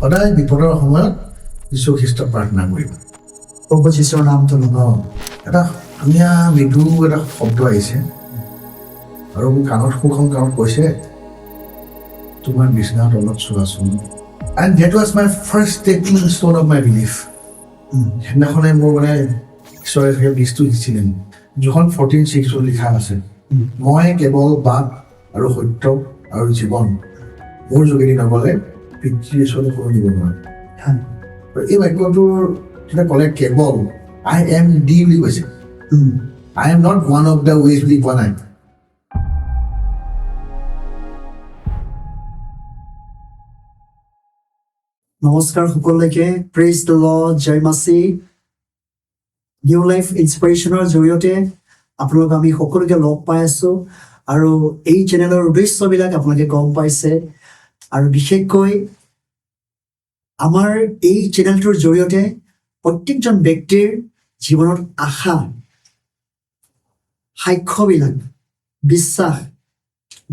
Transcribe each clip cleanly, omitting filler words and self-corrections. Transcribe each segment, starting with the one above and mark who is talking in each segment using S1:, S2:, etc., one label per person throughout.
S1: সদায় বিপদৰ সময়ত যীশু খ্ৰীষ্টক প্ৰাৰ্থনা কৰিবা।
S2: প্ৰভু যীশুৰ নামটো ল'ব।
S1: এটা ধুনীয়া মৃদু এটা শব্দ আহিছে আৰু মোৰ কাণত, সোঁখন কাণত কৈছে, তোমাৰ বিচনাৰ তলত চোৱাচোন। And that was my first stepping stone of my belief. সেইদিনাখনে মোৰ মানে ঈশ্বৰে চাগে বীজটো সিঁচিলে। যোহন 14:6ত লিখা আছে, মই কেৱল বাট আৰু সত্য আৰু জীৱন, মোৰ যোগেদি নগ'লে পিতৃৰ ওচৰলৈ কোনো নিব নোৱাৰে। আৰু এই বাক্যটোৰ যেতিয়া ক'লে কেৱল, I am দি বুলি কৈছে, I am not one of the ways বুলি কোৱা নাই।
S2: নমস্কাৰ সকলোকে, প্ৰেজ the lord, জয় মাচি। নিউ লাইফ ইনস্পিৰেশ্যনৰ জৰিয়তে আপোনালোক আমি সকলোকে লগ পাই আছোঁ আৰু এই চেনেলৰ উদ্দেশ্যবিলাক আপোনালোকে গম পাইছে। আৰু বিশেষকৈ আমাৰ এই চেনেলটোৰ জৰিয়তে প্ৰত্যেকজন ব্যক্তিৰ জীৱনত আশা, সাক্ষ্যবিলাক, বিশ্বাস,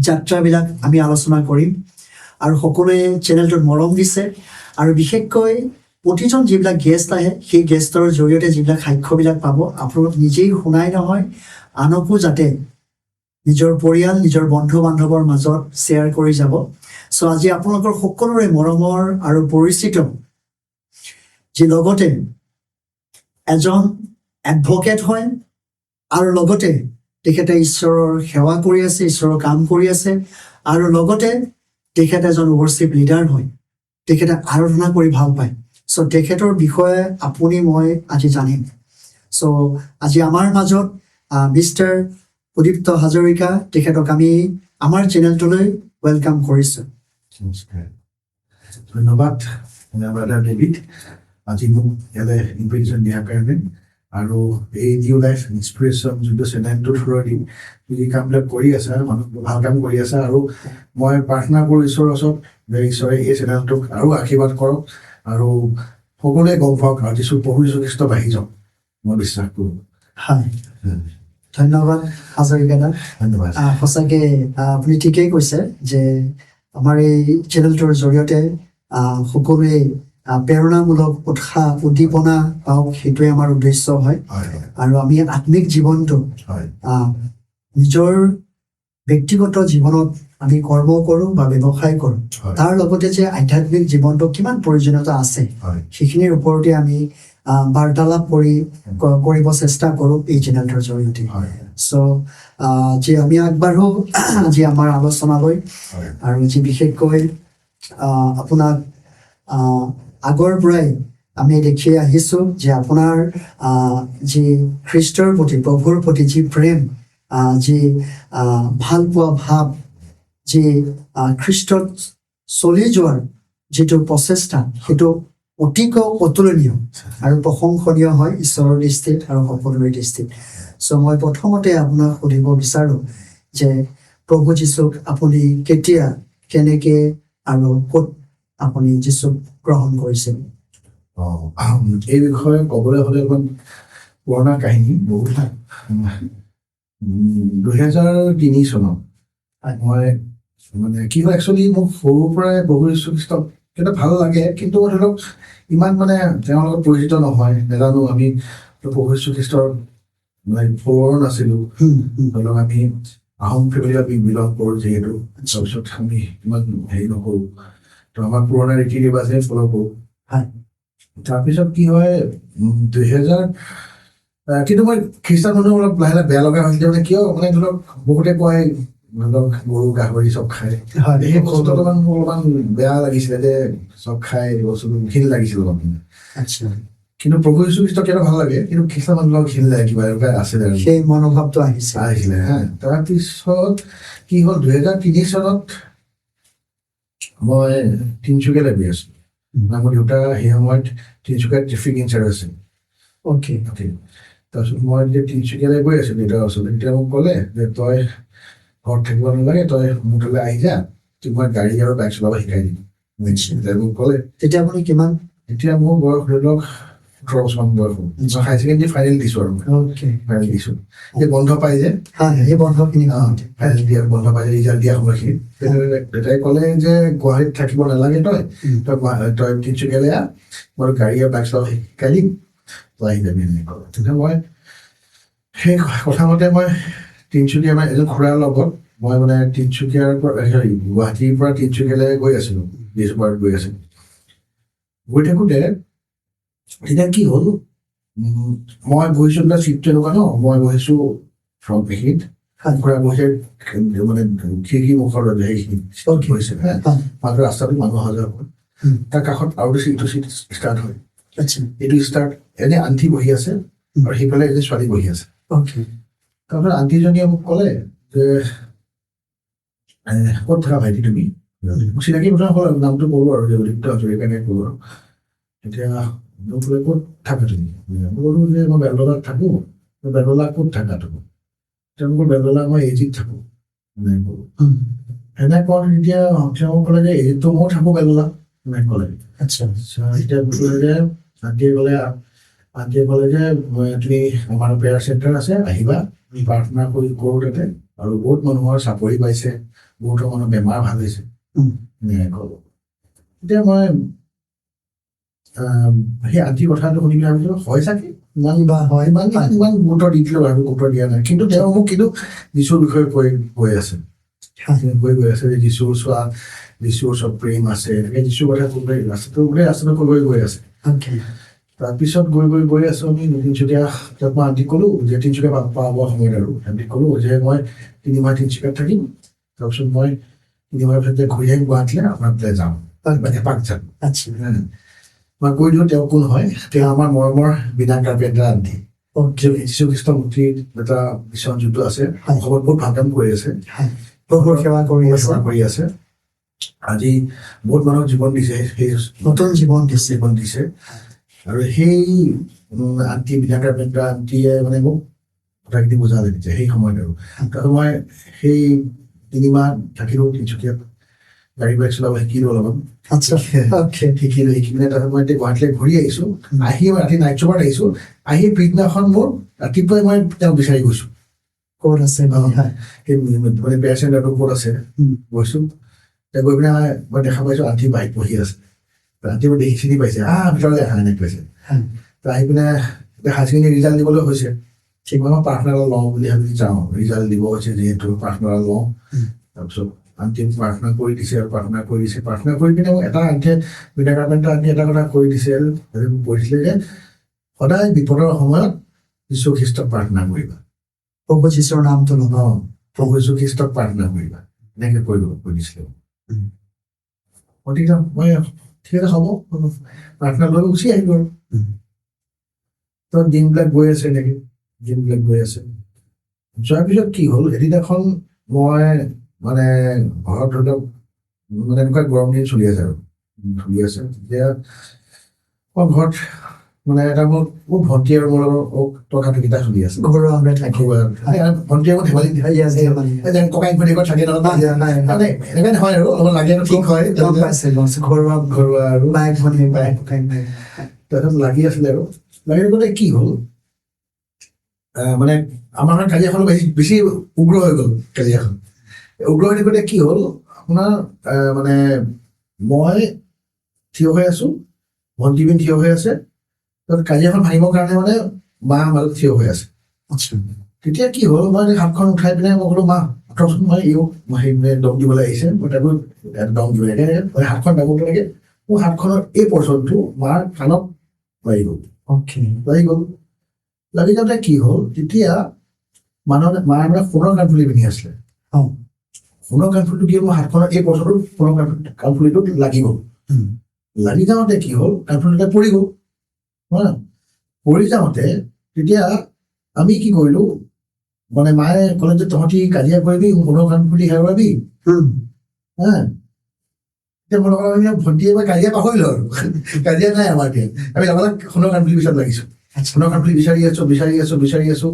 S2: যাত্ৰাবিলাক আমি আলোচনা কৰিম। আৰু সকলোৱে চেনেলটোত মৰম দিছে আৰু বিশেষকৈ প্ৰতিজন যিবিলাক গেষ্ট আহে, সেই গেষ্টৰ জৰিয়তে যিবিলাক সাক্ষ্যবিলাক পাব, আপোনালোক নিজেই শুনাই নহয়, আনকো যাতে নিজৰ পৰিয়াল, নিজৰ বন্ধু বান্ধৱৰ মাজত শ্বেয়াৰ কৰি যাব। চ' আজি আপোনালোকৰ সকলোৰে মৰমৰ আৰু পৰিচিত, যি লগতে এজন এডভকেট হয় আৰু লগতে তেখেতে ঈশ্বৰৰ সেৱা কৰি আছে, ঈশ্বৰৰ কাম কৰি আছে আৰু লগতে তেখেত এজন ৱৰ্শ্বিপ লিডাৰ হয়, তেখেতে আৰাধনা কৰি ভাল পায়। চ' তেখেতৰ বিষয়ে আপুনি মই আজি জানিম। চ' আজি আমাৰ মাজত মিষ্টাৰ উদীপ্ত হাজৰিকা, তেখেতক আমি আমাৰ চেনেলটোলৈ welcome কৰিছোঁ।
S1: নমস্কাৰ, ধন্যবাদ ব্ৰাদাৰ ডেভিড, আজি মোক ইয়ালৈ ইনভিটেশ্যন দিয়াৰ কাৰণে। আৰু এই নিউ লাইফ ইনস্পিৰেশ্যন যোনটো চেনেলটোৰ থ্ৰুৱেদি তুমি যি কামবিলাক কৰি আছা, মানুহ ভাল কাম কৰি আছা। আৰু মই প্ৰাৰ্থনা কৰোঁ ঈশ্বৰৰ ওচৰত যে ঈশ্বৰে এই চেনেলটোক আৰু আশীৰ্বাদ কৰক আৰু সকলোৱে গম পাওক আৰু যীশু, প্ৰভু যীশুখ্ৰীষ্ট বাঢ়ি যাওক, মই বিশ্বাস কৰোঁ।
S2: হয়, ধন্যবাদ হাজৰিকা দা।
S1: ধন্যবাদ।
S2: সঁচাকে আপুনি ঠিকেই কৈছে যে আমাৰ এই চেনেলটোৰ জৰিয়তে সকলোৱে প্ৰেৰণামূলক উৎসাহ, উদ্দীপনা পাওক, সেইটোৱে আমাৰ উদ্দেশ্য হয়।
S1: হয় হয়
S2: আৰু আমি আত্মিক জীৱনটো নিজৰ ব্যক্তিগত জীৱনত আমি কৰ্ম কৰোঁ বা ব্যৱসায় কৰোঁ, তাৰ লগতে যে আধ্যাত্মিক জীৱনটো কিমান প্ৰয়োজনীয়তা আছে, সেইখিনিৰ ওপৰতে আমি বাৰ্তালাপ কৰিব চেষ্টা কৰোঁ এই চেনেলটোৰ জৰিয়তে। চ' যি আমি আগবাঢ়ো আজি আমাৰ আলোচনালৈ আৰু যি বিশেষকৈ আপোনাক আগৰ পৰাই আমি দেখি আহিছোঁ যে আপোনাৰ যি খ্ৰীষ্টৰ প্ৰতি, প্ৰভুৰ প্ৰতি যি প্ৰেম, যি ভালপোৱা ভাৱ, যি খ্ৰীষ্টত চলি যোৱাৰ যিটো প্ৰচেষ্টা, সেইটো অতিকৈ অতুলনীয় আৰু প্ৰশংসনীয় হয় ঈশ্বৰৰ দৃষ্টিত আৰু সকলোৰে দৃষ্টিত। চ' মই প্ৰথমতে আপোনাক সুধিব বিচাৰোঁ যে প্ৰভু যীশুক আপুনি কেতিয়া, কেনেকে আৰু ক'ত আপুনি যীশুক গ্ৰহণ কৰিছিল?
S1: এই বিষয়ে ক'বলৈ হ'লে অকণ পুৰণা কাহিনী বহুত। 2003 চনত মই মানে কি হয়, একচুৱেলি মোক সৰুৰ পৰাই প্ৰভু যীশুখ্ৰীষ্টক কিবা ভাল লাগে, কিন্তু ধৰি লওক ইমান মানে তেওঁৰ লগত পৰিচিত নহয়, নাজানো। আমি প্ৰভু যীশুখ্ৰীষ্টৰ মানে ফলোৱাৰো নাছিলোঁ।
S2: হুম, হুম,
S1: ধৰি লওক আমি আহোম ফেমিলি আমি বিলং কৰোঁ যিহেতু, তাৰপিছত আমি ইমান হেৰি নকৰোঁ, তো আমাৰ পুৰণা ৰীতি ৰিৱাজহে ফ'ল' কৰোঁ। তাৰপিছত কি হয়, 2000 কিন্তু মই খ্ৰীষ্টান মানুহ অলপ লাহে লাহে বেয়া লগা হৈছিলে। মানে কিয়, মানে ধৰি লওক বহুতে কয়, ধৰি লওক গৰু গাহৰি চব খায়, সেই বস্তুটো অলপমান মোৰ অলপমান বেয়া লাগিছিলে যে চব খাই, এই বস্তুটো ঘিণ লাগিছিল অলপ। কিন্তু প্ৰভু যীশু খ্ৰীষ্টক কিবা ভাল লাগে, কিন্তু খ্ৰীষ্টান মানুহক ঘিণ লাগে, কিবা এনেকুৱা আছিলে আৰু।
S2: সেই মনোভাৱটো আহিছে।
S1: আহিছিলে হা। তাৰপিছত কি হ'ল, 2003 চনত মই তিনিচুকীয়ালৈ গৈ আছো। মানে মোৰ দেউতা সেই সময়ত তিনিচুকীয়াত ট্ৰেফিক ইনচাৰ্জ আছিল। অ'কে, তাৰপিছত মই যেতিয়া তিনিচুকীয়ালৈ গৈ আছো দেউতাৰ ওচৰলৈ, তেতিয়া মোক ক'লে যে তই ঘৰত থাকিব নালাগে, তই মোৰ তালৈ আহি যা, তোক মই গাড়ী আৰু বাইক চলাব শিকাই দিম। তেতিয়া মোক ক'লে।
S2: তেতিয়া আপুনি কিমান?
S1: এতিয়া মোৰ বয়স ধৰি লওক 18 বছৰমান বয়স হ'ল। হায়াৰ ছেকেণ্ডেৰী ফাইনেল দিছোঁ আৰু মই। ফাইনেল দিছোঁ, এই বন্ধ পাই যে।
S2: হয়, এই বন্ধখিনি।
S1: ফাইনেল দিয়া বন্ধ পাই যে, ৰিজাল্ট দিয়া সময়খিনিত তেনেদৰে দেউতাই ক'লে যে গুৱাহাটীত থাকিব নালাগে তই, তই তিনিচুকীয়ালৈ আহ, মই গাড়ী আৰু বাইক চলাব শিকাই দিম, তই আহি যাবি, এনেকৈ ক'লে। তেতিয়া মই সেই কথামতে মই তিনিচুকীয়া, আমাৰ এজন খুৰাৰ লগত মই মানে তিনিচুকীয়াৰ পৰা, চৰি, গুৱাহাটীৰ পৰা তিনিচুকীয়ালৈ গৈ আছিলোঁ, ডিচুপাৰত গৈ আছিলোঁ। গৈ থাকোঁতে তেতিয়া কি হ'ল, মই বহিছোঁ বোলে চিটটো এনেকুৱা ন, মই বহিছোঁ ফ্ৰণ্ট এইখিনিত, খুৰা বহিছে মানে খিৰিকী মুখৰ সেইখিনিত বহিছে। হা, মাজৰ ৰাস্তাটো মানুহ অহা যোৱা কৰে। তাৰ কাষত আৰু এইটো চিট ষ্টাৰ্ট হয়। এইটো ষ্টাৰ্ট, এনে আণ্টি বহি আছে আৰু সেইফালে এজনী ছোৱালী বহি আছে। তাৰপিছত আণ্টিজনীয়ে মোক ক'লে যে ক'ত থাকা ভাইটি তুমি? মোক চিনাকি কথা হ'ল আৰু, নামটো ক'লো আৰু যে উদিপ্ত হাজৰিকানে ক'লো। আৰু তেতিয়া মোক ক'লে, ক'ত থাকা তুমি? মই ক'লো যে মই বেলতলাত থাকোঁ। বেলতলা ক'ত থাকা তুমি? তেওঁলোকৰ বেলতলা মই এজিত থাকোঁ, এনেকে ক'লো। সেনেকে কওঁতে তেতিয়া তেওঁ ক'লে যে এজিতটো ময়ো থাকোঁ বেলতলা, এনেকে ক'লে। এতিয়া ক'লে যে আণ্টিয়ে ক'লে যে তুমি আমাৰ প্ৰেয়াৰ চেণ্টাৰ আছে, আহিবা, আমি প্ৰাৰ্থনা কৰি কৰোঁ তাতে, আৰু বহুত মানুহৰ চাকৰি পাইছে, বহুতৰ মানুহৰ বেমাৰ ভাল হৈছে, এনেকে ক'লো। তেতিয়া মই সেই আণ্টিৰ কথাটো শুনি পেলাই ভাবিছোঁ, হয় চাগে, ইমান
S2: বা হয়।
S1: ইমান ইমান গুৰুত্ব দি দিলোঁ আৰু গুৰুত্ব দিয়া নাই। কিন্তু তেওঁ মোক কিন্তু যীশুৰ বিষয়ে কৈ গৈ আছে, কৈ গৈ আছে যে যীশুৰ চোৱা, যীশুৰ চব প্ৰেম আছে, এনেকে যীশুৰ কথা কৈ গৈ ৰাস্তাটো, গোটেই ৰাস্তাটো কৈ গৈ গৈ আছে। তাৰপিছত গৈ গৈ গৈ আছোঁ আমি তিনিচুকীয়া। তাত মই আণ্টিক ক'লো যে তিনিচুকীয়া পাব সময়ত আৰু আণ্টিক ক'লো যে মই 3 মাহ তিনিচুকীয়াত থাকিম, তাৰপিছত মই 3 মাহৰ পিছত যে ঘূৰি আহিম গুৱাহাটীলৈ, আপোনাৰ তালৈ যাম, এপাক যাম। মই কৈ দিওঁ তেওঁ কোন হয়। তেওঁ আমাৰ মৰমৰ বীণা কাৰ্পেণ্টাৰ আণ্টি। যীশু খ্ৰীষ্ট মূৰ্তিৰ এটা মিছন যোনটো আছে, অসমত বহুত ভাল কাম কৰি আছে।
S2: প্ৰভুৰ সেৱা কৰি আছে।
S1: সেৱা কৰি আছে। আজি বহুত মানুহক জীৱন দিছে সেই
S2: নতুন জীৱন দিছে।
S1: জীৱন দিছে। আৰু সেই আণ্টি, বীণা কাৰ্পেণ্টাৰ আণ্টিয়ে মানে মোক কথাখিনি বুজালে তেতিয়া সেই সময়ত। আৰু তাৰপিছত মই সেই 3 মাহ থাকিলোঁ তিনিচুকীয়াত, গাড়ী বাইক চলাব শিকিলোঁ অলপমান।
S2: আচ্ছা অ'কে
S1: শিকিলোঁ, শিকি পিনে তাৰপিছত মই এতিয়া গুৱাহাটীলৈ ঘূৰি আহিছোঁ। আহি মই ৰাতি নাইট চুপাৰত আহিছোঁ। আহি পিছদিনাখন মোৰ ৰাতিপুৱাই মই তেওঁক বিচাৰি গৈছোঁ।
S2: ক'ত আছে বুলি, হয়।
S1: সেই মানে প্ৰেয়াৰ চেণ্টাৰটো ক'ত আছে। গৈছোঁ। এতিয়া গৈ পিনে মই দেখা পাইছোঁ আণ্টি বাহিৰত বহি আছে। আণ্টি মোক দেখি চিনি পাইছে, আহ, ভিতৰলৈ আহা, এনেকৈ কৈছে। তো আহি পিনে এতিয়া হায়াৰ ছেকেণ্ডেৰী ৰিজাল্ট দিবলৈ হৈছে। ঠিক, মই প্ৰাৰ্থনা এটা লওঁ বুলি ভাবি যাওঁ। ৰিজাল্ট দিব হৈছে যিহেতু, প্ৰাৰ্থনা এটা লওঁ। তাৰপিছত আণ্টিয়ে মোক প্ৰাৰ্থনা কৰি দিছে আৰু প্ৰাৰ্থনা কৰি দিছে। প্ৰাৰ্থনা কৰি পিনে মোক এটা আণ্টিয়ে, বীণা কাৰ্পেণ্টাৰ আণ্টিয়ে এটা কথা কৈ দিছে, মোক কৈছিলে যে সদায় বিপদৰ সময়ত যীশু খ্ৰীষ্টক প্ৰাৰ্থনা কৰিবা।
S2: প্ৰভু যীশুৰ নামটো ল'ব।
S1: অ, প্ৰভু যীশু খ্ৰীষ্টক প্ৰাৰ্থনা কৰিবা, এনেকে কৈ দিছিলে। মই ঠিক আছে, মই ঠিক আছে হ'ব, প্ৰাৰ্থনা লৈ গুচি আহিলো আৰু। তো দিনবিলাক গৈ আছে এনেকে, দিনবিলাক গৈ আছে। যোৱাৰ পিছত কি হ'ল, এদিনাখন মই মানে ঘৰত ধৰি লওক মানে এনেকুৱা গৰম দিন চলি আছে আৰু চলি আছে। তেতিয়া মই ঘৰত মানে এটা মোৰ ভণ্টি আৰু মোৰ লগত তৰ্কাতৰ্কিতা চলি আছে।
S2: ঘৰুৱাভাৱে থাকে।
S1: ভণ্টি আৰু ধেমালি।
S2: Yes, ধেমালি।
S1: ককাই ভনীয়েকত থাকে নহয়।
S2: হয়।
S1: মানে এনেকুৱা নহয় আৰু অলপ লাগে আৰু ঠিক হয়।
S2: গম পাইছে, গম পাইছে। ঘৰুৱা
S1: ঘৰুৱা আৰু
S2: বায়েক ভনীয়েক, বায়েক ককায়েক ভাই।
S1: তাৰপিছত লাগি আছিলে আৰু লাগি থাকোঁতে কি হ'ল, মানে আমাৰ মানে কাজিয়াখন বেছি বেছি উগ্ৰ হৈ গ'ল। কাজিয়াখন উগ্ৰ হৈ থাকোঁতে কি হ'ল আপোনাৰ, মানে মই থিয় হৈ আছো, ভণ্টি বিন থিয় হৈ আছে। তাৰপিছত কাজিয়াখন ভাঙিবৰ কাৰণে মানে মা মাজত থিয় হৈ আছে। তেতিয়া কি হ'ল, মই হাতখন উঠাই পিনে মই ক'লো, মা আঁতৰচোন, মই ইও মই সেই মানে দম দিবলৈ আহিছে, মই তাকো দম দিব লাগে। মই হাতখন দাঙোতে লাগে মোৰ হাতখনৰ এই পৰ্চনটো মাৰ কাণত লাগি গ'ল। লাগি গ'ল। লাগি যাওঁতে কি হ'ল, তেতিয়া মানুহ মায়ে মানে সোণৰ কাণফুলি পিন্ধি আছিলে। সোণৰ কাণফুলিটো কি হ'ল, মোৰ হাতখনৰ এই পৰ্চনটো সোণৰ কাণফুলিটোত লাগি গ'ল। লাগি যাওঁতে কি হ'ল, কাণফুলিটো পৰি গ'ল, হয় নহয়? পৰি যাওঁতে তেতিয়া আমি কি কৰিলো, মানে মায়ে ক'লে যে তহঁতি কাজিয়া কৰিবি, সোণৰ কাণফুলি হেৰুৱাবি। হা, এতিয়া মই লগত ভণ্টিয়ে মই কাজিয়া পাহৰিলো আৰু কাজিয়া নাই আমাৰ। এতিয়া আমি লগে লগে সোণৰ কাণফুলি পিছত লাগিছো। সোণৰ কাণফুলি বিচাৰি আছো, বিচাৰি আছো, বিচাৰি আছো,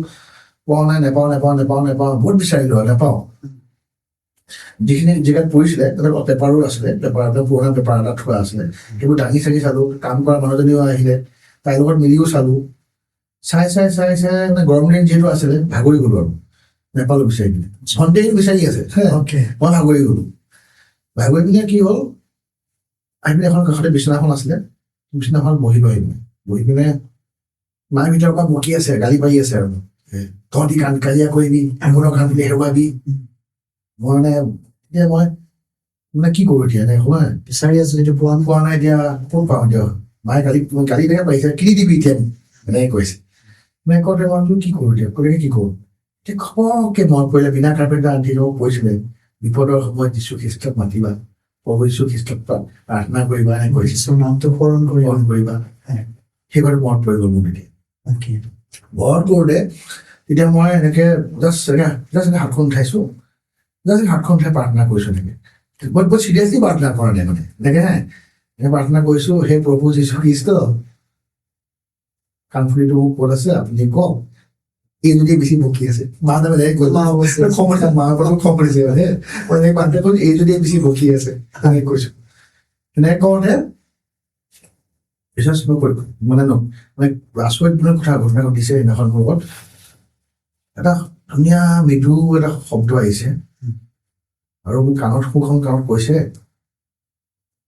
S1: পোৱা নাই, নেপাওঁ, নেপাওঁ, নেপাওঁ, নেপাওঁ, বহুত বিচাৰিলো আৰু নেপাওঁ। যিখিনি জেগাত পৰিছিলে তাতে পেপাৰো আছিলে, পেপাৰ এটা পুৰণা পেপাৰ এটা থোৱা আছিলে, সেইবোৰ দাঙি চাঙি চালো। কাম কৰা মানুহজনীও আহিলে। তাইৰ লগত মিলিও চালোঁ, চাই চাই চাই চাই মানে গৰম দিন যিহেতু আছিলে, ভাগৰি গ'লো আৰু নেপালোঁ বিচাৰি পিনে। ভণ্টিয়ে বিচাৰি আছে হে, মই ভাগৰি গ'লো। ভাগৰি পিনে কি হ'ল, আহি পিনে এখন কাষতে বিচনাখন আছিলে, বিচনাখন বহিলো। আহি পিনে বহি পিনে মায়ে ভিতৰৰ পৰা বকি আছে, গালি পাৰি আছে আৰু, তহঁতি কাজিয়া কৰিবি, আঙুৰৰ কাণফুলি হেৰুৱাবি। মই মানে এতিয়া মই মানে কি কৰোঁ এতিয়া, এনেকে হোৱা
S2: বিচাৰি আছো এইটো পোৱা নাই।
S1: পোৱা নাই, এতিয়া ক'ত পাওঁ এতিয়া? মায়ে গালি গালি তেনেকে পাৰিছে, কিনি দিবি এতিয়া, এনেকে কৈছে। মই কওঁতে মই বোলো কি কৰোঁ এতিয়া, কেনেকে কি কৰোঁ এতিয়া? ঘপককে মনত পৰিলে, বিনা কাৰ্পেণ্টাৰ আন্টিয়ে মোক কৈছিলে, বিপদৰ সময়ত যীশু খ্ৰীষ্টক মাতিবা, প্ৰভু যীশু খ্ৰীষ্টক প্ৰাৰ্থনা কৰিবা, এনেকে কৈছে।
S2: যীশুৰ নামটো স্মৰণ কৰিবা।
S1: স্মৰণ কৰিবা। সেই কথাটো মনত পৰি গ'ল মোৰ তেতিয়া। মনত কৰোঁতে তেতিয়া মই এনেকে জাষ্ট এনেকে হাতখন উঠাইছো, জাষ্ট হাতখন উঠাই প্ৰাৰ্থনা কৰিছো এনেকে। মই বহুত চিৰিয়াছলি প্ৰাৰ্থনা কৰা নাই, মানে এনেকে হে এনেকে প্ৰাৰ্থনা কৰিছো, সেই প্ৰভু যীশু খ্ৰীষ্ট, কাণফুলিটো মোৰ ক'ত আছে আপুনি কওক, এই যদি বেছি বকি আছে। মা তাৰমানে এনেকে ক'লে।
S2: মা অৱশ্যে।
S1: খং উঠিছে, মাৰ ওপৰত খং উঠিছে, মানে মই এনেকে প্ৰাৰ্থনা কৰিছো, এই যদি বেছি বকি আছে, এনেকে কৈছো। এনেকে কওঁতে বিশ্বাস নকৰিব, মানে ন মানে আচৰিত মানে কথা, ঘটনা ঘটিছে সেইদিনাখন মোৰ লগত। এটা ধুনীয়া মৃদু এটা শব্দ আহিছে আৰু মোৰ কাণত, সোঁখন কাণত কৈছে,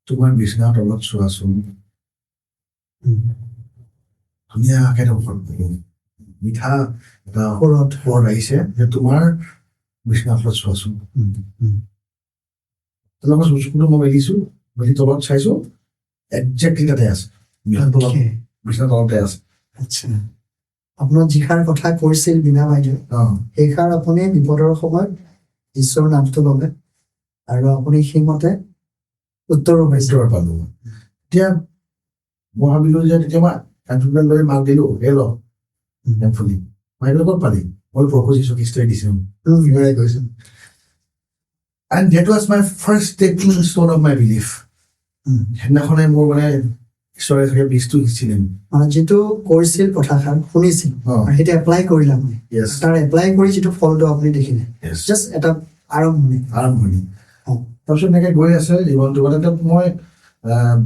S1: তোমাৰ বিচনাৰ তলত চোৱাচোন। ধুনীয়াকে এটা মিঠা এটা
S2: সুৰত।
S1: সুৰত আহিছে যে তোমাৰ বিচনাৰ তলত চোৱাচোন। তেওঁলোকৰ চকুটো মই মেলিছো, মেলি তলত চাইছো, একজেক্টলি তাতে আছে, বিচনাৰ তলত। বিচনাৰ তলতে আছে।
S2: আচ্ছা, আপোনাৰ যিষাৰ কথা কৈছিল বীণা বাইদেউ, সেইষাৰ আপুনি বিপদৰ সময়ত ঈশ্বৰৰ নামটো ল'লে আৰু আপুনি সেইমতে উত্তৰো পাইছে।
S1: উত্তৰ পালো। এতিয়া মই ভাবিলো যে তেতিয়া মই কাণফুলিডাল লৈ মাক দিলো, এই ল কাণফুলি। মায়ে ক'লে, ক'ত পালি? মই প্ৰভু যীশু খ্ৰীষ্টই দিছে মোক। সিমানে কৈছো। And that was my first stepping stone of my belief. সেইদিনাখনে মোৰ মানে ঈশ্বৰে চাগে বীজটো সিঁচিলে মোক।
S2: মানে যিটো কৈছিল কথাষাৰ শুনিছিল আৰু সেইটো এপ্লাই কৰিলে আপুনি। তাৰ এপ্লাই কৰি যিটো ফলটো আপুনি দেখিলে, জাষ্ট এটা আৰম্ভণি।
S1: আৰম্ভণি। তাৰপিছত এনেকে গৈ আছে জীৱনটো, মানে তাত মই আহ,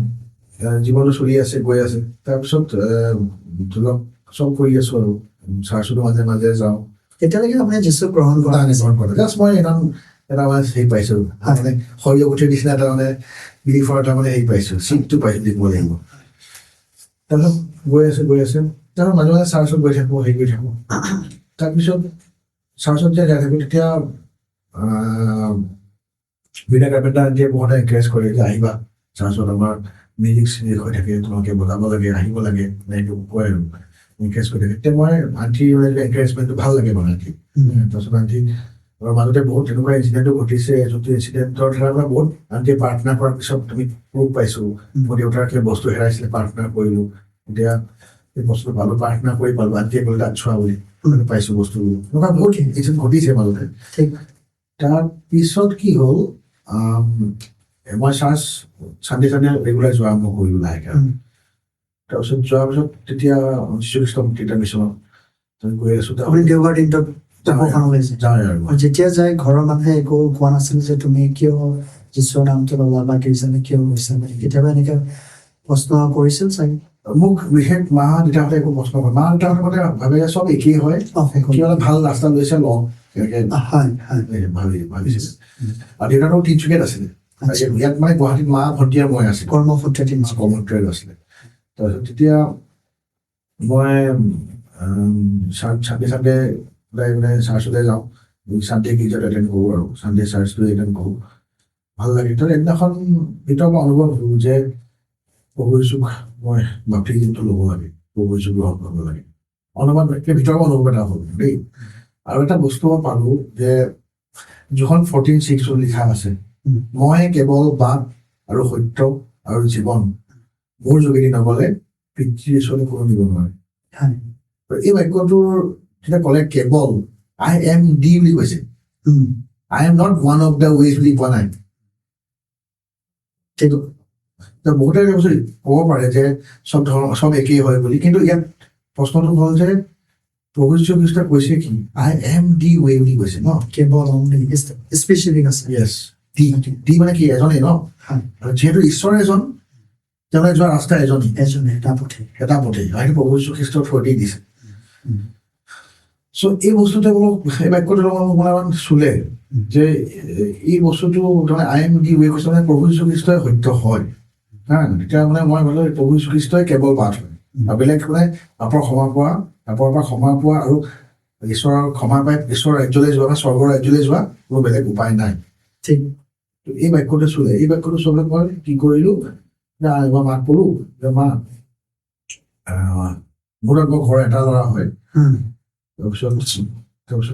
S1: আহ, জীৱনটো চলি আছে, গৈ আছে। তাৰপিছত ধৰি লওক চব কৰি আছো আৰু চাৰ্চতো মাজে মাজে যাওঁ।
S2: তেতিয়ালৈকে আপুনি যীশুক গ্ৰহণ কৰা নাছিল?
S1: গ্ৰহণ কৰা, জাষ্ট মই এটা এটা মানে হেৰি পাইছো, মানে সৰিয়হ গুঠিৰ নিচিনা এটা মানে বিলিফৰ এটা মানে হেৰি পাইছো, চিডটো পাইছো বুলি ক'ব লাগিব। তাৰপিছত গৈ আছে, গৈ আছে, তাৰপিছত মাজে মাজে চাৰ্চত গৈ থাকো, হেৰি কৰি থাকো। তাৰপিছত চাৰ্চত যেতিয়া যাই থাকো, তেতিয়া বিনা কাৰ্পেণ্টাৰ আন্টিয়ে বহুত এনকাৰেজ কৰে যে আহিবা চাৰ্চত, আমাৰ মিউজিক চিউজিক হৈ থাকে, তোমালোকে বজাব লাগে, আহিব লাগে, এনেকে কয় আৰু এনকাৰেজ কৰি থাকে। তেতিয়া মই আন্টিৰ মানে এনকাৰেজমেণ্টটো ভাল লাগে মানে আন্টি। তাৰপিছত আন্টি আৰু মাজতে বহুত তেনেকুৱা ইনচিডেণ্টো ঘটিছে, যোনটো ইনচিডেণ্টৰ দ্বাৰা মানে বহুত আন্টিয়ে প্ৰাৰ্থনা কৰাৰ পিছত আমি প্ৰুফ পাইছো। মোৰ দেউতাৰ কিবা বস্তু হেৰাইছিলে, প্ৰাৰ্থনা কৰিলো, এতিয়া সেই বস্তুটো পালো, প্ৰাৰ্থনা কৰি পালো, আন্টিয়ে ক'লে তাত চোৱা বুলি, পাইছো বস্তুবোৰ। এনেকুৱা বহুত ইনচিডেণ্ট ঘটিছে মাজতে। তাৰপিছত কি হ'ল, মই চাৰ্চ চানডে চানডে ৰেগুলাৰ যোৱা আৰম্ভ কৰিলো লাহেকে আৰু। তাৰপিছত যোৱাৰ পিছত তেতিয়া যীশুখ্ৰীষ্ট মুক্তিদাতা মিছনত গৈ আছো।
S2: আপুনি দেওবাৰ দিনটোত উপাসনালৈ যায়?
S1: যাওঁৱে আৰু।
S2: আৰু যেতিয়া যায়, ঘৰৰ মানুহে একো কোৱা নাছিল যে তুমি কিয় যীশুৰ নামটো ল'লা বা গীৰ্জালৈ কিয় গৈছা বুলি কেতিয়াবা এনেকে প্ৰশ্ন কৰিছিল চাগে?
S1: মোক বিশেষ মা দেউতাহঁতে একো প্ৰশ্ন কৰে, মা দেউতাহঁতে মানে ভাবে যে চব একেই হয়,
S2: সকলো।
S1: কিবা এটা ভাল ৰাস্তা লৈছে লওঁ, তেনেকে
S2: হয় হয়
S1: ভাবিছিলে। আৰু দেউতাৰো তিনিচুকীয়াত আছিলে। ইয়াত মানে গুৱাহাটীত মা, ভণ্টি আৰু মই আছিলো।
S2: কৰ্মসূত্ৰে তিনিচুকীয়া।
S1: কৰ্মসূত্ৰে আছিলে। তাৰপিছত তেতিয়া মই চানডে চানডে সদায় মানে চাৰ্চলৈ যাওঁ, চানডে গীৰ্জাত এটেণ্ড কৰোঁ আৰু চানডে চাৰ্চটো এটেণ্ড কৰোঁ, ভাল লাগে। তাৰপিছত এদিনাখন ভিতৰৰ পৰা অনুভৱ হ'ল যে প্ৰভু যীশুক মই বাপ্তিজিমটো ল'ব লাগে, প্ৰভু যীশুক গ্ৰহণ কৰিব লাগে। অনুমান ভিতৰৰ পৰা অনুভৱ এটা হ'ল দেই। আৰু এটা বস্তু মই পালো যে যোহন 14:6 লিখা আছে, মই কেৱল বাট আৰু সত্য আৰু জীৱন, মোৰ যোগেদি নগ'লে পিতৃৰ ওচৰলৈ কোনো নিব নোৱাৰে। আৰু এই বাক্যটোৰ যেতিয়া ক'লে কেৱল, I am দি বুলি কৈছে, I am not one of the ways বুলি কোৱা নাই। বহুতে বস্তু ক'ব পাৰে যে চব ধৰ্ম চব একেই হয় বুলি, কিন্তু ইয়াত প্ৰশ্নটো হ'ল যে প্ৰভু যীশু খ্ৰীষ্টই কৈছে কি, I am the ৱে বুলি কৈছে ন।
S2: কেৱল অনলি স্পেচিফিক আছে।
S1: য়েছ, দি দি মানে কি, এজনেই ন। আৰু যিহেতু ঈশ্বৰ এজন, তেওঁলৈ যোৱা ৰাস্তা এজনী।
S2: এজনে, এটা পথে।
S1: এটা পথেই, আৰু সেইটো প্ৰভু যীশু খ্ৰীষ্টৰ থ্ৰুৱেদি দিছে। চ' এই বস্তুটোৱে মোক, এই বাক্যটো মোক মানে অকণমান চুলে যে এই বস্তুটো তাৰমানে "I am the way" কৈছে, মানে প্ৰভু যীশুখ্ৰীষ্টই সত্য হয়। হা, তেতিয়া মানে মই ভাবিলোঁ প্ৰভু যীশুখ্ৰীষ্টই কেৱল বাট হয় আৰু বেলেগ মানে পাপৰ পৰা ক্ষমা পোৱা আৰু ঈশ্বৰৰ ক্ষমা পাই ঈশ্বৰৰ ৰাজ্যলৈ যোৱা বা স্বৰ্গৰ ৰাজ্যলৈ যোৱা কোনো বেলেগ উপায় নাই। তো এই বাক্যটো চুলে। এই বাক্যটো চুলে মই কি কৰিলো যে মই মাক ক'লো যে মা, মোৰ আকৌ ঘৰৰ এটা ল'ৰা হয়। তাৰপিছত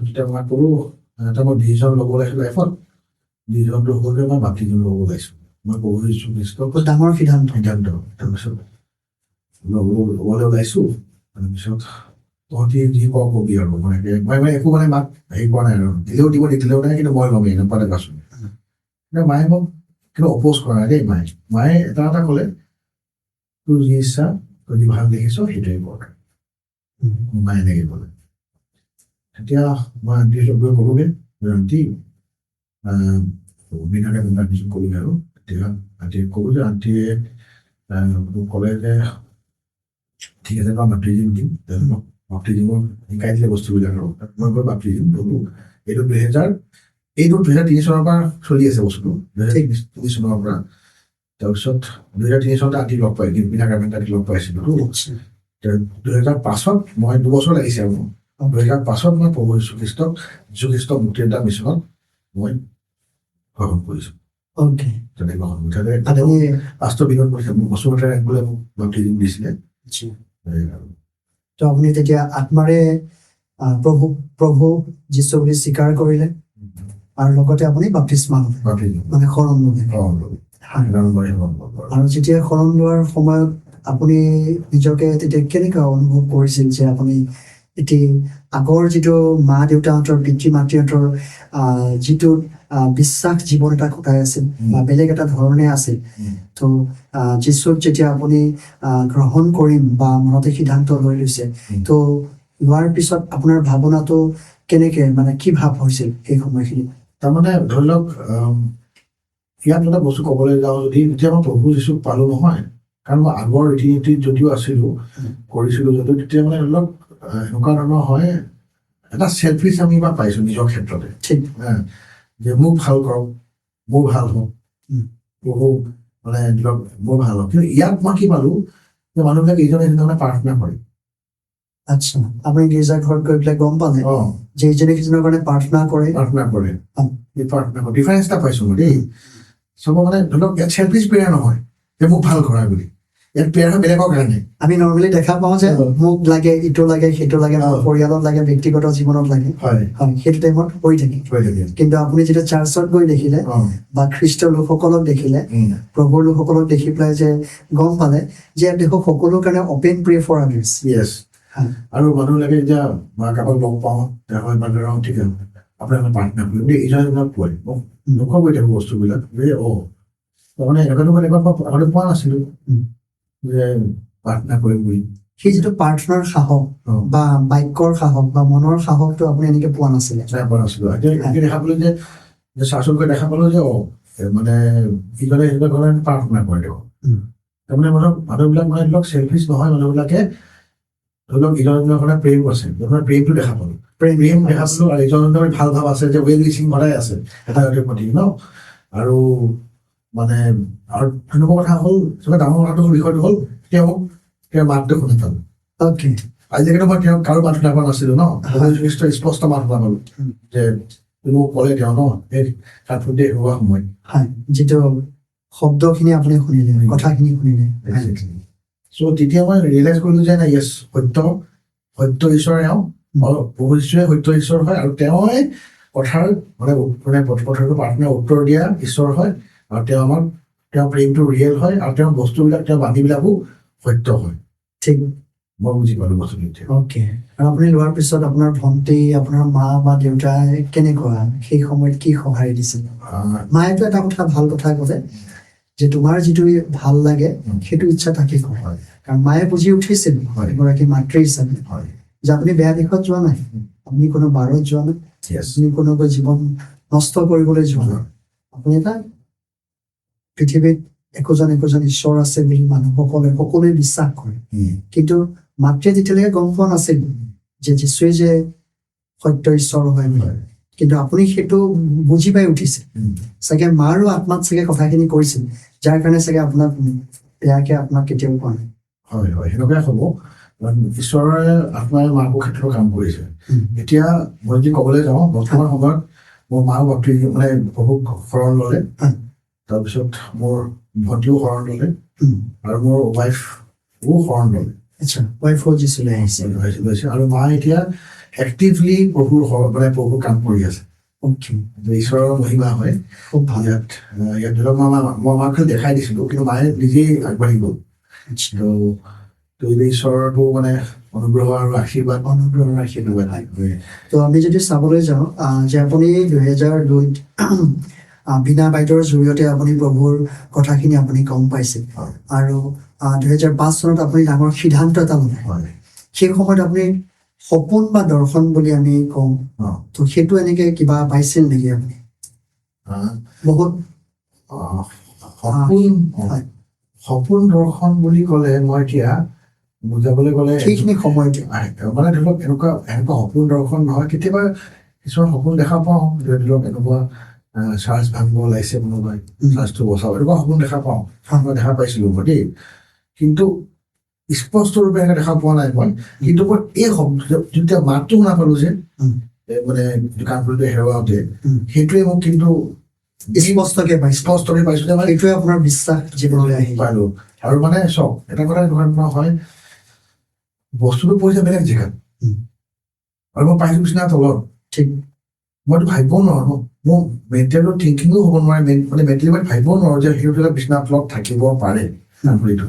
S1: তেতিয়া মাক ক'লো, এটা মই ডিচিশ্যন ল'ব ওলাইছো লাইফত। ডিচিশ্যনটো হ'ল যে মই বাপ্তিজম ল'ব ওলাইছো, মই প্ৰভু যীশু খ্ৰীষ্টক
S2: বহুত ডাঙৰ সিদ্ধান্ত।
S1: সিদ্ধান্ত। তাৰপিছত ল'বলৈ ওলাইছো। তাৰপিছত তহঁতি যি ক কবি আৰু মই মানে একো মানে মাক হেৰি কৰা নাই আৰু, দিলেও দিব, নিদিলেও নাই, কিন্তু মই ল'মেই, এনেকুৱা এটা আছো। কিন্তু মায়ে মোক কিন্তু অপ'জ কৰা নাই দেই। মায়ে এটা এটা ক'লে, "তোৰ যি ইচ্ছা, তই যি ভাল দেখিছ, সেইটোৱে কৰ।" মায়ে এনেকে ক'লে। তেতিয়া মই আণ্টিহঁতক গৈ ক'লোগৈ যে আণ্টি, মীনাকে আণ্টিক ক'লোগৈ। আৰু তেতিয়া আণ্টিয়ে ক'লো যে আণ্টিয়ে মোক ক'লে যে ঠিক আছে, মই বাপ্তিজিম দিম। তাৰপিছত মোক বাপ্তিজিমৰ শিকাই দিলে বস্তুবিলাক আৰু মই গৈ বাপ্তিজিম ল'লো। এইটো 2003 চনৰ পৰা চলি আছে বস্তুটো, 2003 চনৰ পৰা। তাৰপিছত 2003 চনতে আণ্টি লগ পাই, মীনা কাৰ্পেণ্টাৰ আণ্টি লগ পাইছিলো। 2005ত মই, 2 বছৰ লাগিছে আৰু, 2005ত মই প্ৰভু যীশুখ্ৰীষ্ট মুক্তিদাতা মিছনত মই গ্ৰহণ কৰিছোঁ। তেনেকৈ গ্ৰহণ কৰিছোঁ।
S2: আপুনি
S1: পাষ্টৰ বিনোদ বসুমতাৰী বোলে মোক বাপ্তিজিম দিছিলে। এই আৰু।
S2: তো আপুনি তেতিয়া আত্মাৰে প্ৰভু যীশু বুলি স্বীকাৰ কৰিলে আৰু লগতে আপুনি বাপ্তিস্মা ল'লে।
S1: বাপ্তিজিম।
S2: মানে শৰণ ল'লে।
S1: শৰণ ল'লো। শৰণ লৈ শৰণ ল'লো আৰু।
S2: আৰু যেতিয়া শৰণ লোৱাৰ সময়ত আপুনি নিজকে তেতিয়া কেনেকুৱা অনুভৱ কৰিছিল যে আপুনি এতিয়া আগৰ যিটো মা দেউতাহঁতৰ, পিতৃ মাতৃহঁতৰ যিটো বিশ্বাস জীৱন এটা কটাই আছিল বা বেলেগ এটা ধৰণে আছিল, তো যীশুক যেতিয়া আপুনি গ্ৰহণ কৰিম বা মনতে সিদ্ধান্ত লৈ লৈছে, তো লোৱাৰ পিছত আপোনাৰ ভাৱনাটো কেনেকে, মানে কি ভাৱ হৈছিল সেই সময়খিনিত?
S1: তাৰমানে ধৰি লওক, ইয়াত এটা বস্তু ক'বলৈ যাওঁ যদি, যেতিয়া মই প্ৰভু যীশুক পালো নহয়, কাৰণ মই আগৰ ৰীতি নীতিত যদিও আছিলো, কৰিছিলো যদিও, তেতিয়া মানে ধৰি লওক এনেকুৱা ধৰণৰ হয়, এটা চেলফিছ আমি বা পাইছো নিজৰ ক্ষেত্ৰতে, হা, যে মোক ভাল কৰক, মোৰ ভাল হওক, প্ৰভু মানে ধৰি লওক মোৰ ভাল হওক। কিন্তু ইয়াত মই কি পালো যে মানুহবিলাক ইজনে সিজনে প্ৰাৰ্থনা কৰে।
S2: আচ্ছা, আপুনি গীৰ্জা ঘৰত গৈ পেলাই গম পালে যে ইজনে সিজনৰ কাৰণে প্ৰাৰ্থনা কৰে।
S1: প্ৰাৰ্থনা কৰে। এই প্ৰাৰ্থনা কৰে, ডিফাৰেঞ্চ এটা পাইছো মই দেই। চব মানে ধৰি লওক ইয়াত চেলফিছ প্ৰেয়াৰ নহয় যে মোক ভাল কৰা বুলি, ইয়াত প্ৰেয়াৰ হয় বেলেগৰ কাৰণে।
S2: আমি নৰ্মেলি দেখা পাওঁ যে মোক লাগে, ইটো লাগে, সেইটো লাগে, মোৰ পৰিয়ালত লাগে, ব্যক্তিগত জীৱনত লাগে। হয়, সেইটো টাইমত হৈ থাকে।
S1: হৈ থাকে।
S2: কিন্তু আপুনি যেতিয়া চাৰ্চত গৈ দেখিলে বা খ্ৰীষ্ট লোকসকলক দেখিলে, প্ৰভুৰ লোকসকলক দেখি পেলাই যে গম পালে যে ইয়াত দেখো সকলোৰ কাৰণে অপেন প্ৰে ফৰ আদাৰ্ছ।
S1: আৰু মানুহবিলাকে এতিয়া মই কাৰোবাক লগ পাওঁ, তেওঁ মানে ঠিক আছে, আপোনাৰ প্ৰাৰ্থনা কৰিম দেই, ইজনে সিজনক কয়। মোক লক্ষ্য কৰি থাকোঁ বস্তুবিলাক যে তাৰমানে এনেকুৱাতো মানে এনেকুৱা মই আগতে পোৱা নাছিলো যে প্ৰাৰ্থনা কৰিম বুলি।
S2: সেই যিটো প্ৰাৰ্থনাৰ সাহস বা বাক্যৰ সাহস বা মনৰ সাহসটো আপুনি এনেকে পোৱা নাছিলে।
S1: নাই, পোৱা নাছিলো। এতিয়া দেখা পালো যে চাৰ্চত গৈ দেখা পালো যে মানে ইজনে সিজনৰ কাৰণে প্ৰাৰ্থনা কৰে তেওঁ। তাৰমানে মানুহবিলাক মানে ধৰি লওক চেলফিছ নহয়, মানুহবিলাকে ধৰি লওক ইজনে সিজনৰ কাৰণে প্ৰেম আছে, আপোনাৰ প্ৰেমটো দেখা পালো।
S2: প্ৰেম।
S1: প্ৰেম দেখা পালো আৰু ইজনৰ সিজনৰ ভাল ভাৱ আছে যে ৱেল উইচিং সদায় আছে এটা এটাৰ প্ৰতি ন। আৰু মানে আৰু তেনেকুৱা কথা হ'ল, চবতকৈ ডাঙৰ কথাটো হ'ল, বিষয়টো হ'ল তেওঁৰ মাতটো শুনা পালো। আজিলৈকে মই তেওঁক কাৰো মাত শুনা পোৱা নাছিলো ন। প্ৰভু যীশুখ্ৰীষ্টৰ স্পষ্ট মাত শুনা পালো যে মোক ক'লে তেওঁ ন, এই কাঠফুটে হোৱা সময়ত।
S2: হয়, যিটো শব্দখিনি আপুনি শুনিলে, কথাখিনি শুনিলে।
S1: চ' তেতিয়া মই ৰিয়েলাইজ কৰিলো যে নাই, য়েছ, সত্য সত্য ঈশ্বৰ এওঁ আৰু প্ৰভু যীশুৱে সত্য ঈশ্বৰ হয় আৰু তেওঁৱে কথাৰ মানে মানে কথাটো প্ৰাৰ্থনাৰ উত্তৰ দিয়া ঈশ্বৰ হয় আৰু তেওঁ আমাক তেওঁৰ প্ৰেমটো ৰিয়েল হয় আৰু তেওঁৰ বস্তুবিলাক, তেওঁৰ বাণীবিলাকো সত্য হয়। মই বুজি পালো বস্তুটো এতিয়া।
S2: অ'কে, আৰু আপুনি লোৱাৰ পিছত আপোনাৰ ভণ্টি, আপোনাৰ মা বা দেউতাই কেনেকুৱা সেই সময়ত কি সঁহাৰি দিছিল? মায়েতো এটা কথা, ভাল কথা ক'লে যে তোমাৰ যিটো ভাল লাগে, সেইটো ইচ্ছা তাকে কৰে। কাৰণ মায়ে বুজি উঠিছিল এগৰাকী মাতৃ হিচাপে যে আপুনি বেয়া দিশত যোৱা নাই, আপুনি কোনো বাৰত যোৱা নাই, আপুনি কোনো জীৱন নষ্ট কৰিবলৈ যোৱা নাই, আপুনি এটা পৃথিৱীত একোজন একোজন ঈশ্বৰ আছে বুলি মানুহসকলে সকলোৱে বিশ্বাস কৰে, কিন্তু মাতৃয়ে তেতিয়ালৈকে গম পোৱা নাছিল যে যীশুৱে যে সত্য ঈশ্বৰ হয় বুলি। কিন্তু আপুনি সেইটো বুজি পাই উঠিছে। চাগে মাৰো আত্মাত চাগে কথাখিনি কৈছিল, যাৰ কাৰণে চাগে আপোনাক বেয়াকে আপোনাক কেতিয়াও কোৱা নাই।
S1: হয় হয়, সেনেকুৱাই হ'ব, কাৰণ ঈশ্বৰে আত্মাই মাকৰ ক্ষেত্ৰতো কাম কৰিছে। এতিয়া মই যদি ক'বলৈ যাওঁ, বৰ্তমান সময়ত মোৰ মাও ভক্তি মানে প্ৰভুক শৰণ ল'লে, তাৰপিছত মোৰ ভণ্টিও শৰণ ল'লে আৰু মোৰ ৱাইফো শৰণ ল'লে।
S2: আচ্ছা, ৱাইফো যীশুলৈ আহিছে।
S1: লৈছে। আৰু মা এতিয়া এক্টিভলি প্ৰভুৰ মানে প্ৰভুৰ কাম কৰি আছে। ঈশ্বৰৰ মহিমা হয়।
S2: খুব ভাল।
S1: ইয়াত ধৰি লওক মই মাক খালি দেখাই দিছিলো, কিন্তু মায়ে নিজেই আগবাঢ়ি গ'ল। তো এইটো ঈশ্বৰটো মানে অনুগ্ৰহ আৰু আশীৰ্বাদ।
S2: অনুগ্ৰহ, আশীৰ্বাদ, হয়। তো আমি যদি চাবলৈ যাওঁ যে আপুনি 2002ত বীণা বাইদেউৰ জৰিয়তে আপুনি প্ৰভুৰ কথাখিনি আপুনি গম পাইছিল আৰু 2005 চনত আপুনি ডাঙৰ সিদ্ধান্ত এটা ল'লে। সেই সময়ত আপুনি সপোন বা দৰ্শন বুলি আমি কওঁ, তো সেইটো এনেকে কিবা পাইছিল নেকি আপুনি? বহুত
S1: সপোন সপোন দৰ্শন বুলি ক'লে মই এতিয়া বুজাবলৈ গ'লে
S2: সেইখিনি সময়তে
S1: মানে ধৰি লওক এনেকুৱা এনেকুৱা সপোন দৰ্শন নহয়, কেতিয়াবা কিছুমান সপোন দেখা পাওঁ, ধৰি লওক এনেকুৱা চাৰ্চ ভাঙিব ওলাইছে কোনোবাই, চাৰ্চটো বচাব, এনেকুৱা সপোন দেখা পাওঁ, মই দেখা পাইছিলো মই দেই, কিন্তু স্পষ্ট ৰূপে এনেকে দেখা পোৱা নাই মই। কিন্তু মই এই শব্দ যেতিয়া মাতটো শুনা পালো যে মানে কাণফুলিটো হেৰুৱাওঁতে, সেইটোৱে মোক কিন্তু
S2: স্পষ্টকে পাইছে।
S1: স্পষ্টকে পাইছো যে মানে
S2: সেইটোৱে আপোনাৰ বিশ্বাস জীৱনলৈ আহিল।
S1: পালো। আৰু মানে চাওক, এটা কথা এনেকুৱা ধৰণৰ হয়, বস্তুটো পৰিছে বেলেগ জেগাত আৰু মই পাইছো বিচনাৰ তলত। মইতো ভাবিবও নোৱাৰো ন, মোৰ মেণ্টেল থিংকিঙো হ'ব নোৱাৰে, মানে মেণ্টেলি মই ভাবিবও নোৱাৰো যে সেইটো জেগাত বিচনাৰ তলত থাকিব পাৰে কাণফুলিটো।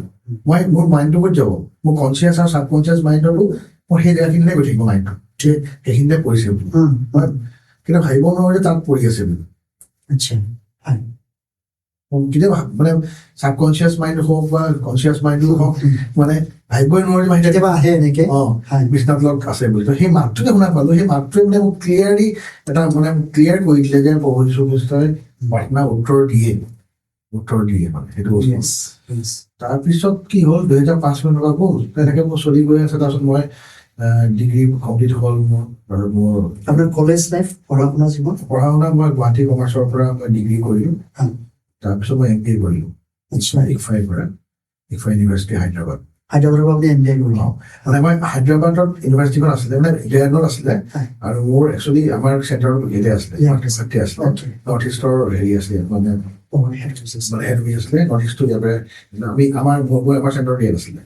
S1: মোৰ মাইণ্ডটো ক'ত যাব? মোৰ কনচিয়াছ আৰু ছাবকনচিয়াছ মাইণ্ডতো মই সেই জেগাখিনিলে গৈ থাকিব মাইণ্ডটো, যে সেইখিনিতে পৰিছে বুলি। মই কিন্তু ভাবিব নোৱাৰো যে তাত পৰি আছে বুলি।
S2: আচ্ছা হয়
S1: কেতিয়াবা মানে ছাবকনচিয়াছ মাইণ্ড হওক বা কনচিয়াছ মাইণ্ডো হওক, মানে ভাবিবই নোৱাৰো যে
S2: কেতিয়াবা আহে এনেকে
S1: বিচনাৰ তলত আছে বুলি। তো সেই মাতটোতে শুনা পালো, সেই মাতটোৱে মানে মোক ক্লিয়াৰলি এটা মানে ক্লিয়াৰ কৰি দিলে যে প্ৰভু যীশু খ্ৰীষ্টই প্ৰাৰ্থনা উত্তৰ দিয়ে, উত্তৰ দিয়ে মানে সেইটো বস্তু। তাৰপিছত কি হ'ল, 2005 চনৰ পৰা গ'ল তেনেকে মোৰ চলি গৈ আছে। তাৰপিছত মই ডিগ্ৰী কমপ্লিট হ'ল মোৰ আৰু মোৰ
S2: আপোনাৰ কলেজ লাইফ, পঢ়া শুনা জীৱন?
S1: পঢ়া শুনা মই গুৱাহাটী কমাৰ্চৰ পৰা মই ডিগ্ৰী কৰিলোঁ। তাৰপিছত মই এম বি এ কৰিলোঁ ইকফাইৰ পৰা, ইকফাই ইউনিভাৰ্চিটি হায়দৰাবাদ।
S2: হায়দৰাবাদৰ পৰা আপুনি এম বি এ কৰিলে?
S1: অ, মানে মই হায়দৰাবাদত ইউনিভাৰ্চিটিখন আছিলে, মানে ইলেভেনত আছিলে আৰু মোৰ একচুৱেলি আমাৰ চেণ্টাৰটো ইয়াতে আছিলে,
S2: ইয়াত
S1: ইয়াতে আছিলে, নৰ্থ ইষ্টৰ হেৰি আছিলে মানে
S2: হেড অফিচ আছিলে।
S1: মানে হেড অফিচ আছিলে নৰ্থ ইষ্টটো ইয়াৰ পৰা, আমি আমাৰ মোৰ আমাৰ চেণ্টাৰটো ইয়াত আছিলে।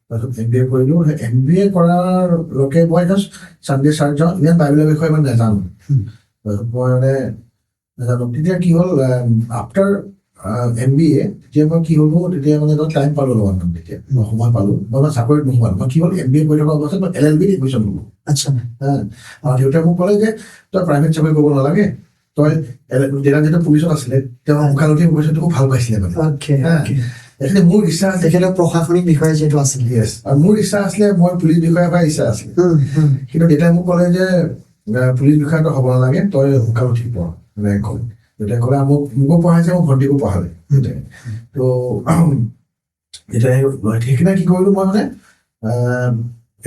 S1: তাৰপিছত এম বি এ কৰিলোঁ। এম বি এ কৰাৰলৈকে মই জাষ্ট চানডে চাৰ্চ যাওঁ, ইমান বাইবেলৰ বিষয়ে ইমান নাজানো। তাৰপিছত মই মানে নাজানো। তেতিয়া কি হ'ল, আফটাৰ এম বি এ তেতিয়া মই কি হ'ল, তেতিয়া মানে টাইম পালোঁ অলপমান, তেতিয়া মই সময় পালোঁ, মই মানে চাকৰিত নোসোমালোঁ। মই কি হ'ল, এম বি এ কৰি থকা অৱস্থাত মই এল এল বিত এডমিশ্যন ল'লোঁ। আৰু দেউতাই মোক ক'লে যে তই প্ৰাইভেট চাকৰি কৰিব নালাগে, তই দেউতা যিহেতু পুলিচত আছিলে, তেওঁ ওকালতি কৰিছে, খুব ভাল পাইছিলে মানে। একচুৱেলি মোৰ ইচ্ছা আছিলে
S2: তেখেতৰ প্ৰশাসনিক বিষয়া যিহেতু আছিলে।
S1: য়েছ, আৰু মোৰ ইচ্ছা আছিলে মই পুলিচ বিষয়া হোৱাৰ ইচ্ছা আছিলে। কিন্তু দেউতাই মোক ক'লে যে পুলিচ বিষয়াটো হ'ব নালাগে, তই ওকালতি পঢ়, এনেকে ক'লে। দেউতাই ক'লে, মোকো পঢ়াইছে, মোৰ ভণ্টিকো পঢ়ালে দেউতাই। তো এতিয়া সেইদিনা কি কৰিলোঁ মই মানে,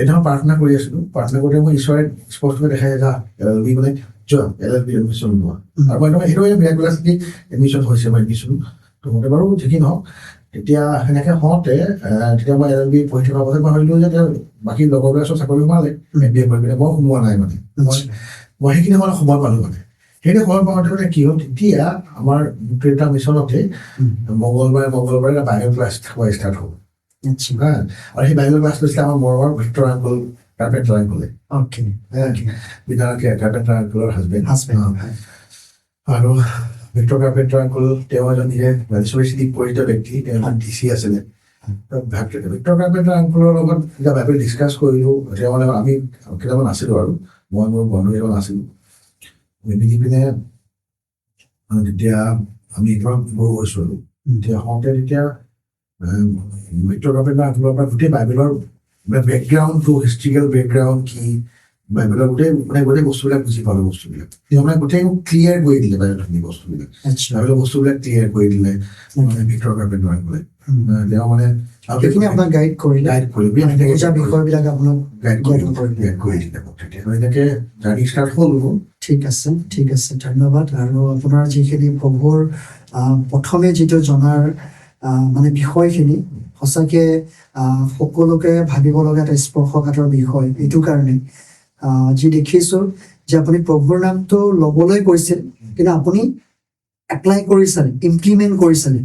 S1: এদিনাখন প্ৰাৰ্থনা কৰি আছিলো, প্ৰাৰ্থনা কৰোঁতে মই ঈশ্বৰে স্পষ্টকৈ দেখাই, যা এল এল বি মানে যোৱা, এল এল বি এডমিশ্যন লোৱা। আৰু মই সেইটো মিৰাকুলাছলি এডমিশ্যন হৈছে, মই এডমিশ্যন তো হওঁতে বাৰু যি কি নহওক, তেতিয়া সেনেকে হওঁতে, তেতিয়া মই এল এল বি পঢ়ি থকা অৱস্থাত মই ভাবিলোঁ যে এতিয়া বাকী লগৰবোৰে চব চাকৰি সোমালে এম বি এ কৰি পিনে, মই সোমোৱা নাই মানে। মই সেইখিনি সময়ত সময় পালোঁ মানে। সেইখিনি সময় পাওঁতে মানে কি হ'ল, তেতিয়া আমাৰ ক্ৰেতা মিছনতে মংগলবাৰে মংগলবাৰে এটা বাইবেল ক্লাছ হোৱা ষ্টাৰ্ট হ'ল। হা, আৰু সেই বাইবেল ক্লাছ লৈছিলে আমাৰ মৰমৰ ভিক্টৰ আংকল, কাৰ্পেণ্টাৰ আংকলে। হা, বিধানকে কাৰ্পেণ্টাৰ আংকলৰ হাজবেণ্ড।
S2: হাজবেণ্ড।
S1: আৰু ভিক্টৰ কাৰ্পেণ্টাৰ আংকল তেওঁ এজন নিজে চিটি পৰিচিত ব্যক্তি, তেওঁ এজন ডি চি আছিলে। ভিক্টৰ কাৰ্পেণ্টাৰ আংকলৰ লগত যেতিয়া বাইবেল ডিছকাছ কৰিলোঁ, তেওঁ মানে আমি কেইটামান আছিলোঁ আৰু মই মোৰ বন্ধু কেইটামান আছিলোঁ, আমি মিলি পিনে মানে তেতিয়া আমি একদম সৰু হৈছোঁ আৰু তেতিয়া হওঁতে তেতিয়া ভিক্টৰ কাৰ্পেণ্টাৰ আংকলৰ পৰা গোটেই বাইবেলৰ বেকগ্ৰাউণ্ডটো, হিষ্ট্ৰিকেল বেকগ্ৰাউণ্ড কি, বাইবেলৰ গোটেই মানে গোটেই বস্তুবিলাক বুজি পালো। বস্তুবিলাক তেওঁ মানে গোটেই মোক ক্লিয়াৰ কৰি দিলে, বাইবেলখিনি বস্তুবিলাক, বাইবেলৰ বস্তুবিলাক ক্লিয়াৰ কৰি দিলে। মানে ভিক্টৰ কাৰ্পেণ্টাৰ বোলে তেওঁ মানে
S2: সেইখিনি আপোনাক গাইড কৰিলে।
S1: গাইড কৰি
S2: বুজা বিষয়বিলাক আপোনাক
S1: গাইড কৰি
S2: জ্ঞান কৰিলে।
S1: গাইড কৰি দিলে মোক তেতিয়া। আৰু এনেকে জাৰ্ণি ষ্টাৰ্ট হ'ল মোৰ।
S2: ঠিক আছে, ঠিক আছে, ধন্যবাদ। আৰু আপোনাৰ যিখিনি প্ৰভুৰ প্ৰথমে যিটো জনাৰ মানে বিষয়খিনি সঁচাকে সকলোকে ভাবিব লগা এটা স্পৰ্শকাতৰ বিষয়। এইটো কাৰণে যি দেখিছো যে আপুনি প্ৰভুৰ নামটো ল'বলৈ কৈছিল, কিন্তু আপুনি এপ্লাই কৰি চালে, ইমপ্লিমেণ্ট কৰি চালে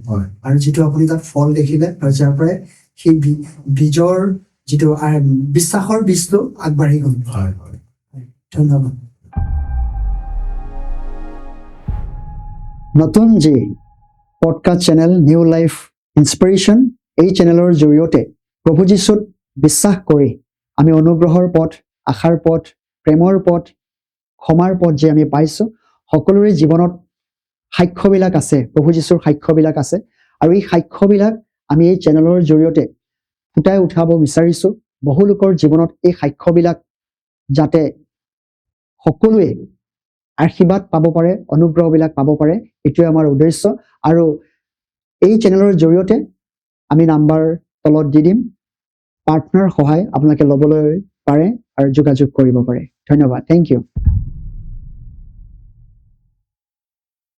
S2: আৰু যিটো আপুনি তাত ফল দেখিলে আৰু যাৰ পৰাই সেই বীজৰ যিটো বিশ্বাসৰ বীজটো আগবাঢ়ি গ'ল।
S1: হয় হয়
S2: ধন্যবাদ। নতুন যি podcast channel new life inspiration, এই চেনেলৰ জৰিয়তে প্ৰভু যীশুত বিশ্বাস কৰি আমি অনুগ্ৰহৰ পথ, আশাৰ পথ, প্ৰেমৰ পথ, ক্ষমাৰ পথ যি আমি পাইছোঁ, সকলোৰে জীৱনত সাক্ষ্যবিলাক আছে, প্ৰভু যীশুৰ সাক্ষ্যবিলাক আছে আৰু এই সাক্ষ্যবিলাক আমি এই চেনেলৰ জৰিয়তে ফুটাই উঠাব বিচাৰিছোঁ। বহু লোকৰ জীৱনত এই সাক্ষ্যবিলাক যাতে সকলোৱে আশীৰ্বাদ পাব পাৰে, অনুগ্ৰহবিলাক পাব পাৰে, এইটোৱে আমাৰ উদ্দেশ্য। আৰু এই চেনেলৰ জৰিয়তে আমি নাম্বাৰ তলত দি দিম, পাৰ্টনাৰ সহায় আপোনালোকে ল'বলৈ পাৰে আৰু যোগাযোগ কৰিব পাৰে। ধন্যবাদ, thank U.